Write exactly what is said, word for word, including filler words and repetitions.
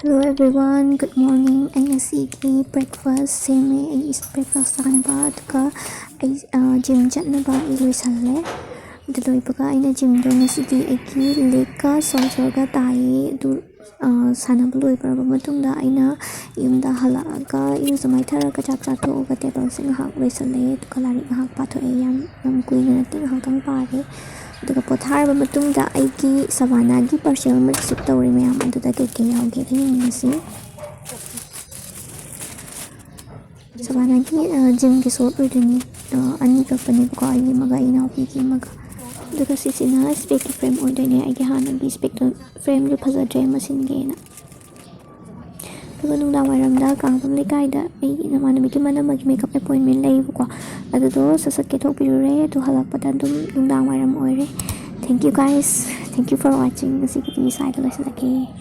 Hello everyone, good morning. ꯑꯩ ꯉꯁꯤꯒꯤ breakfast ꯁꯦꯝꯃꯦ꯫ ꯑꯩ breakfast ꯆꯥꯅꯕ, ꯑꯗꯨꯒ ꯑꯩ, ꯑ, gym ꯆꯠꯅꯕ ꯑꯩ ꯂꯣꯏꯁꯜꯂꯦ꯫ ꯑꯗꯨ ꯂꯣꯏꯕꯒ ꯑꯩꯅ gymꯗꯣ ꯉꯁꯤꯗꯤ ꯑꯩꯒꯤ legꯒ shoulderꯒ ꯇꯥꯏꯌꯦ꯫ ꯑꯗꯨ, ꯑ, ꯁꯥꯟꯅꯕ ꯂꯣꯏꯈ꯭ꯔꯕ ꯃꯇꯨꯡꯗ ꯑꯩꯅ ꯌꯨꯝꯗ ꯍꯜꯂꯛꯑꯒ ꯏꯔꯨꯖ ꯃꯥꯏꯊꯔꯒ ꯆꯥꯛ ꯆꯥꯊꯣꯛꯑꯒ tableꯁꯦ ꯉꯥꯏꯍꯥꯛ ꯂꯣꯏꯁꯜꯂꯦ꯫ ꯑꯗꯨꯒ ꯂꯥꯏꯔꯤꯛ ꯉꯥꯏꯍꯥꯛ ꯄꯥꯊꯣꯛꯑꯦ꯫ ꯌꯥꯝ, ꯌꯥꯝ ꯀꯨꯏꯅ ꯅꯠꯇꯦ, ꯉꯥꯏꯍꯥꯛꯇꯪ ꯄꯥꯔꯦ꯫ ꯑꯗꯨꯒ ꯄꯣꯊꯥꯔꯕ ꯃꯇꯨꯡꯗ ꯑꯩꯒꯤ Savannahꯒꯤ parcel ꯑꯃ receive ꯇꯧꯔꯦ ꯃꯌꯥꯝ꯫ ꯑꯗꯨꯗ ꯀꯩꯀꯩ ꯌꯥꯎꯒꯦꯗꯣ ꯌꯦꯡꯉꯁꯤ꯫ Savannahꯒꯤ, ꯑ, gymꯒꯤ short ꯑꯣꯏꯗꯣꯏꯅꯤ꯫ ꯑ, ꯑꯅꯤ ꯀꯛꯄꯅꯦꯕꯀꯣ, ꯑꯩꯒꯤ ꯑꯃꯒ ꯑꯩ ꯏꯅꯥꯎꯄꯤꯒꯤ ꯑꯃꯒ꯫ ꯑꯗꯨꯒ ꯁꯤꯁꯤꯅ specꯀꯤ frame ꯑꯣꯏꯗꯣꯏꯅꯦ꯫ ꯑꯩꯒꯤ ꯍꯥꯟꯅꯒꯤ specꯇꯣ, frameꯗꯣ ꯐꯖꯗ꯭ꯔꯦ, ꯑꯃ ꯁꯤꯟꯒꯦꯅ꯫ ꯑꯗꯨꯒ ꯅꯨꯡꯗꯥꯡ ꯋꯥꯏꯔꯝꯗ ꯀꯥꯡꯄꯣꯛꯄꯤ ꯂꯩꯀꯥꯏꯗ ꯑꯩꯒꯤ ꯏꯃꯥꯟꯅꯕꯤꯒꯤ ꯃꯅꯝꯃꯒꯤ makeup appointment ꯂꯩꯌꯦꯕꯀꯣ, ꯑꯗꯨꯗꯣ ꯁꯠ ꯁꯠ ꯀꯦꯊꯣꯛꯄꯤꯔꯨꯔꯦ꯫ ꯑꯗꯨ ꯍꯜꯂꯛꯄꯗ ꯑꯗꯨꯝ ꯅꯨꯡꯗꯥꯡ ꯋꯥꯏꯔꯝ ꯑꯣꯏꯔꯦ꯫ Thank you guys, thank you for watching꯫ ꯉꯁꯤꯒꯤꯗꯤ ꯁ꯭ꯋꯥꯏꯗ ꯂꯣꯏꯁꯤꯜꯂꯒꯦ꯫